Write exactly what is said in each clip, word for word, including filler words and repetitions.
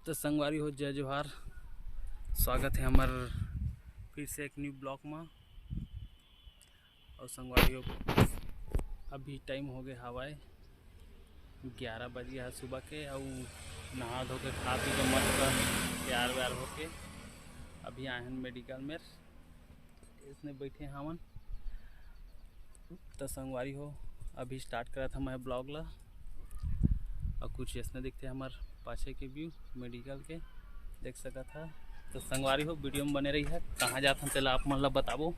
तो संगवारी हो, जय जोहार, स्वागत है हमर फिर से एक न्यू ब्लॉग में। और संगवारी हो, अभी टाइम हो गए हवाए ग्यारह बज गया है सुबह के। और नहा धो के, खा पी के, मस्त तैयार व्यार होके अभी आए हैं मेडिकल में। इसने बैठे हमन। तो संगवारी हो, अभी स्टार्ट करत हन मैं ब्लॉग ला। और कुछ ऐसने दिखते हमार पाछे के व्यू मेडिकल के, देख सकत हा। तो संगवारी हो, वीडियो में बने रही है, कहाँ जात हन तेला आप मन ला बताबो।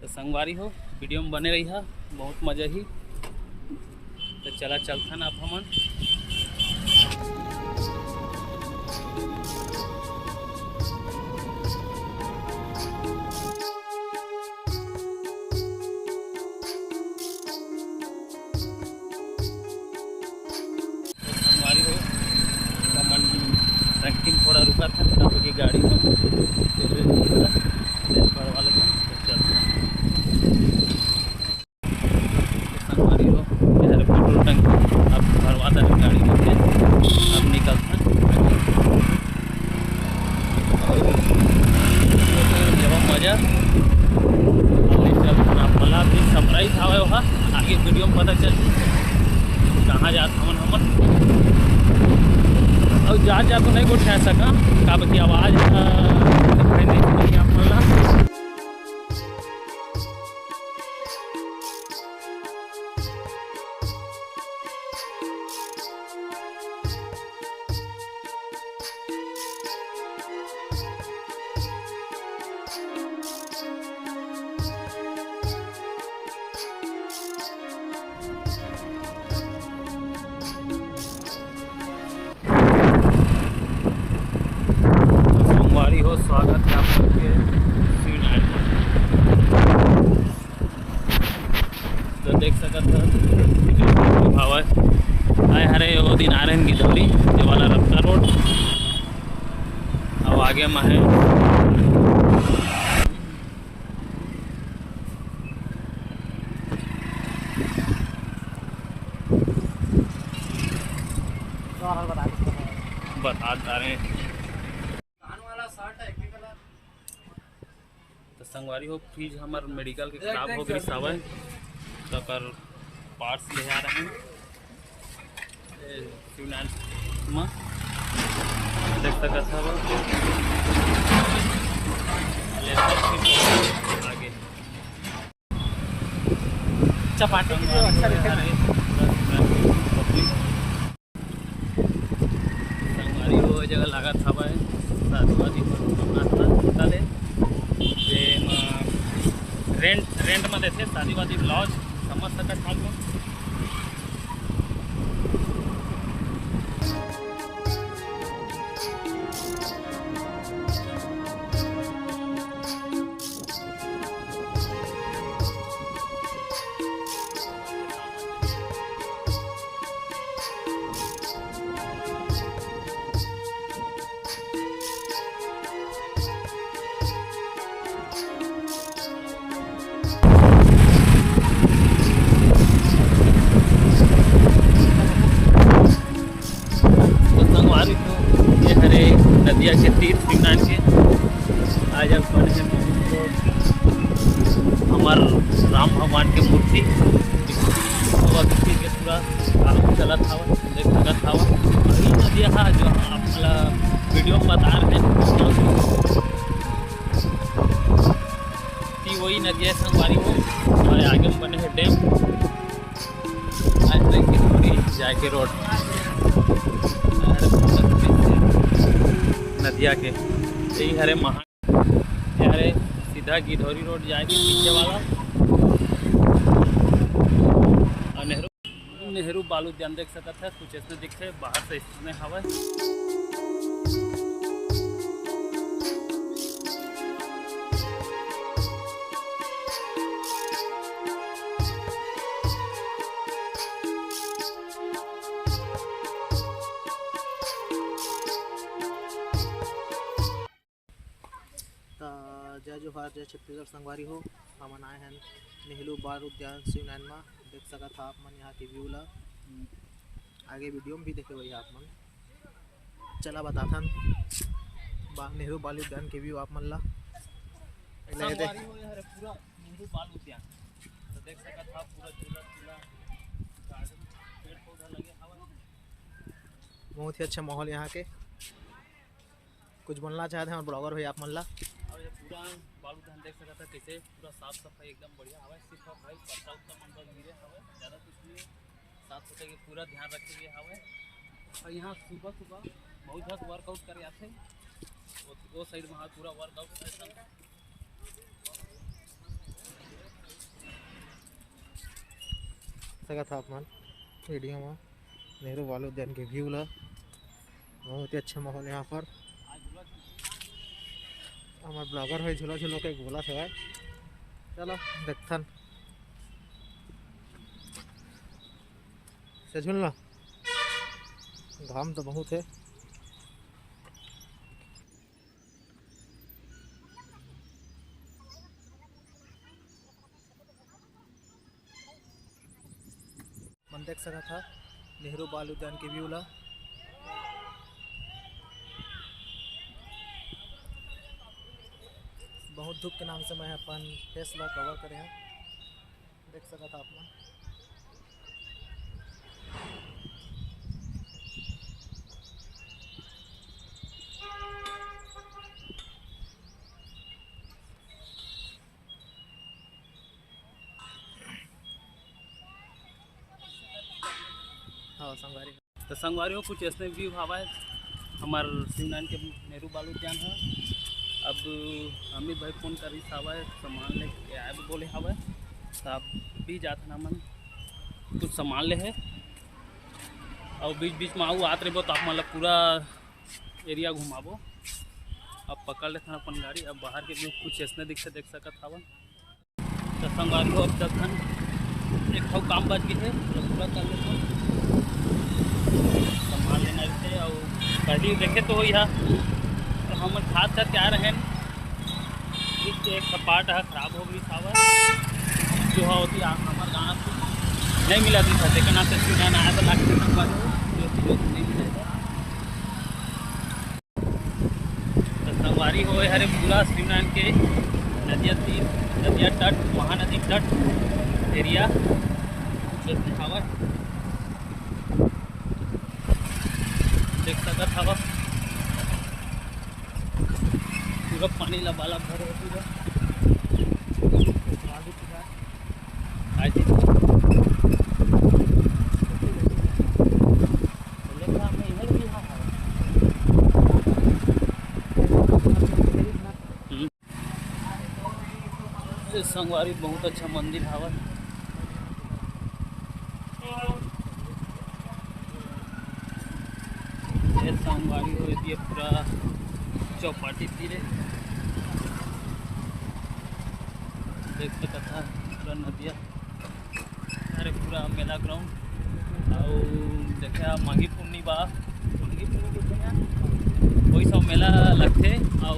तो संगवारी हो, वीडियो में बने रही है, बहुत मजा ही। तो चला चलथन आप हमन। संगवारी हो, हमन टंकी में थोड़ा रुका था, तब की गाड़ी में तेल वेल नहीं भरा, तेल भरवा लेते हैं, तो चलते हैं। तो संगवारी हो, ये हरे पेट्रोल टंकी अब भरवा था गाड़ी में, अब निकलता है। जब मजा, अब नहीं चल, आप वाला भी सरप्राइज आवे होगा, आगे वीडियो में पता चल कहाँ जात हमन हमन। और जा जा तो नहीं गोठिया सका, काबर कि आवाज, अ, दिखाई नहीं पड़ी आप मन ला। संगवारी हो, स्वागत है आप सबके श्री नारायण। तो देख सकत हो, भावा आए हरे, वो दिन आ रहे हैं गिधौरी, ये वाला रफ्ता रोड। अब आगे में है बता रहे हैं। तो संगवारी हो, फ्रिज हमर मेडिकल के खराब हो गई सावय, तो ओकर पार्ट्स ले आ रहे हैं। ए, शिवनारायण में देख सकत हव, लेकर फिर आगे। चपाटी की जो अच्छा दिखे ना। संगवारी हो, ए जगह लागत हवय शादीवादी नाश्ता होटल हे, जेमा रेंट, रेंट म देथे शादीवादी लॉज, समझ सकत हव। तो संगवारी हो, ये हरे नदिया के तीर शिवनारायण के। आज आप बने हैं हमर राम भगवान के मूर्ति। तो अभी के पूरा काम चलत हवा, देख सकत हवा। और ये नदिया हा जो आप ला वीडियो में बता रहे हैं, कि वही नदिया संगवारी हो, और आगे में बने हैं डैम। आज तक की थोड़ी जाके रोड नदिया के, यही हरे महा, ये हरे सीधा गिधौरी रोड जाए के पीछे वाला। और नेहरू, नेहरू बाल उद्यान देख सकत है, कुछ ऐसे दिखते बाहर से इसमें हवा। त जय जोहार, जय छत्तीसगढ़ संगवारी हो। हमन आए हन नेहरू बाल उद्यान शिवनारायण म। देख सकत हा आप मन यहाँ के व्यू ला, आगे वीडियो में भी देखे वही आप मन। चला बताथन बा-, नेहरू बाल उद्यान के व्यू आप मन ला। ले दे। संगवारी हो, ये हरे पूरा नेहरू बाल उद्यान। तो देख सकत हा, पूरा झूला झूला, गार्डन, पेड़ पौधा लगे हवय। बहुत ही अच्छा माहौल यहाँ के। कुछ बोलना चाहते हैं और ब्लॉगर भाई आप मन ला? और ये पूरा बाल उद्यान देख सकत हा, कैसे पूरा साफ सफाई एकदम बढ़िया हवय। सिर्फ भाई पत्ता उत्ता मन बस गिरे हवय, ज़्यादा कुछ नहीं है। साफ सफाई के पूरा ध्यान रखे गए हवय। और यहाँ सुबह सुबह बहुत झन वर्कआउट करे आथे। वो, वो साइड में पूरा वर्कआउट सेशन है। सकत हा आप मन वीडियो में नेहरू बाल उद्यान के व्यू ला। बहुत ही अच्छा माहौल यहाँ पर। हमारे ब्लॉगर भाई झूला झूला के बोला था। चलो देखथन। से झूलना, घाम तो बहुत है। मन देख सकत हा नेहरू बाल उद्यान के व्यू ला। बहुत धूप के नाम से मैं अपन फेस ला कवर करे हूँ, देख सकत हा आप मन। हाँ संगवारी। तो संगवारी हो, कुछ ऐसने व्यू हवय हमार शिवनारायण के नेहरू बाल उद्यान ह। अब अमित भाई फोन करिस हवय, सामान लेके आए बर बोले हवय, तो अब भी जात हन हमन कुछ सामान ले हे। और बीच बीच में आऊ आत रहिबो तो आप मन ला पूरा एरिया घुमाबो। अब पकड़ लेथन अपन गाड़ी। अब बाहर के व्यू कुछ ऐसने दिखथे, देख सकत हवन। तो संगवारी हो, अब तक हन एक ठो काम बच गए है, तो पूरा कर लेथन। सामान लेना रहिथे, और पहली देखे तो होई हा, तो हमन खात खात के आ रहे हैं। एक ठो पार्ट ह खराब हो गई सावर, जो ह होती आ-, हमर गाना नहीं मिला दिखा, तेकर नाम से सुना ना आया तो लागते संगवारी हो, जो चीज़ों नहीं मिला। तो संगवारी हो, ये हरे पूरा शिवनारायण के नदिया तीर, नदिया तट, महानदी तट एरिया कुछ ऐसने हवय, देख सकत हव पूरा पानी ला बाला भरे हे पूरा। आगे ये संगवारी बहुत अच्छा मंदिर हावय। ये संगवारी हो, ये पूरा चौपाटी तीरे देख सकत हा पूरा नदिया। अरे पूरा मेला ग्राउंड। अउ देखा माघी पुन्नी बा, माघी पुन्नी के दिन वही सब मेला लगथे। अउ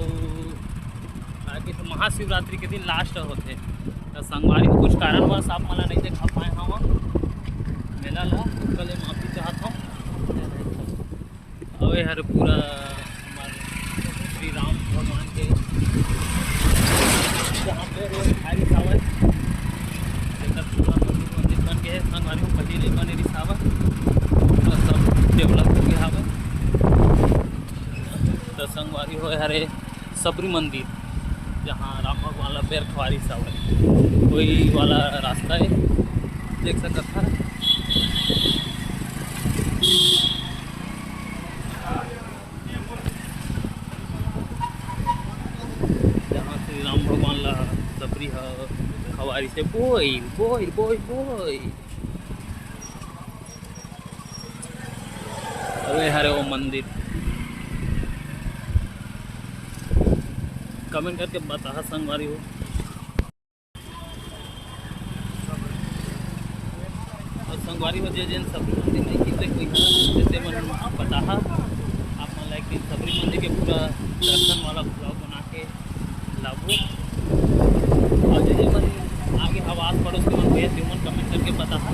आगे तो महाशिवरात्रि के दिन लास्ट होथे। तो संगवारी हो, कुछ कारणवश आप मन ला नहीं देखा पाए हव, मेला ला, ओकर ले माफी चाहत हव। अउ ये हर पूरा हमार श्री राम भगवान के जहाँ पे रोज खाली सावन, जेकर पूरा मंदिर मंदिर बन गए हे। संगवारी हो, पहली नहीं बने रही सावन, पूरा सब डेवलप हो गया हवे। तो संगवारी हो, हरे सबरी मंदिर, जहाँ राम भगवान ला बेर खवारी सावन, वही वाला रास्ता है, देख सकत हर। जहाँ श्री राम भगवान ला सबरी ह खवारी से बोइल, बोइल, बोइल, बोइल। अरे हरे वो मंदिर। कमेंट करके बताहा संगवारी हो। और संगवारी हो, जे जेन सबरी मंदिर नहीं किते कोई हा, ते मन बताहा। आप मन ला एक दिन सबरी मंदिर के पूरा दर्शन वाला ब्लॉग बना के लाबो। और जे जे मन आगे हवा आस पड़ोस के मन भैया, ते मन कमेंट करके बताहा।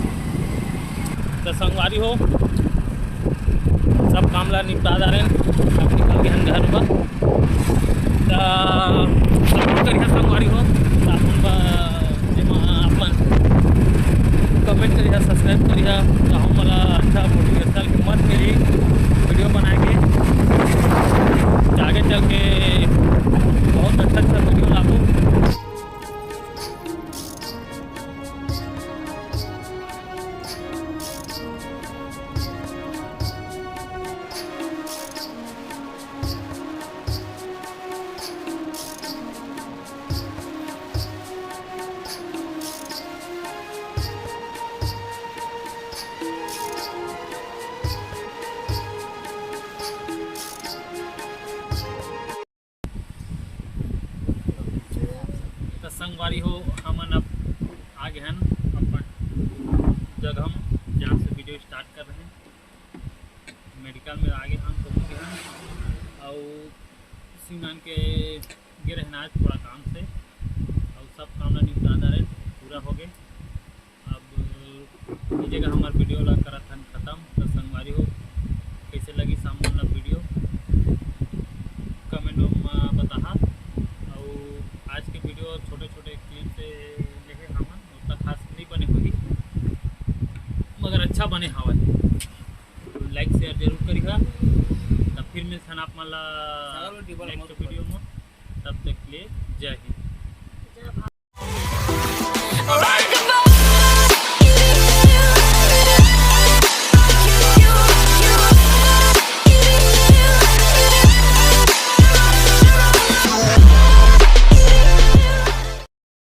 तो संगवारी हो, सब काम ला निपटा डारेन। संगवारी हो, हमन अब आ गे हन अपन जगह म, जहाँ से वीडियो स्टार्ट कर रहे हैं। मेडिकल में आ गे हन, पहुँच गे हन, अउ सिमनान के गे रहना है थोड़ा काम से, अउ सब काम ला निपटा डारे, पूरा हो गए। अब ये जगह हमार वीडियो ला करत हन खत्म। तो संगवारी हो, कैसे लगी सामने वाला वीडियो, कमेंट में बताहा। अउ आज के वीडियो छोटे छोटे क्लिप से लेके हमन उतना खास नहीं बने होही, मगर अच्छा बने हवय। लाइक शेयर जरूर करिहा। तब फिर मिलथन आप मन ला नेक्स्ट वीडियो में। तब तक के लिए जय हिंद।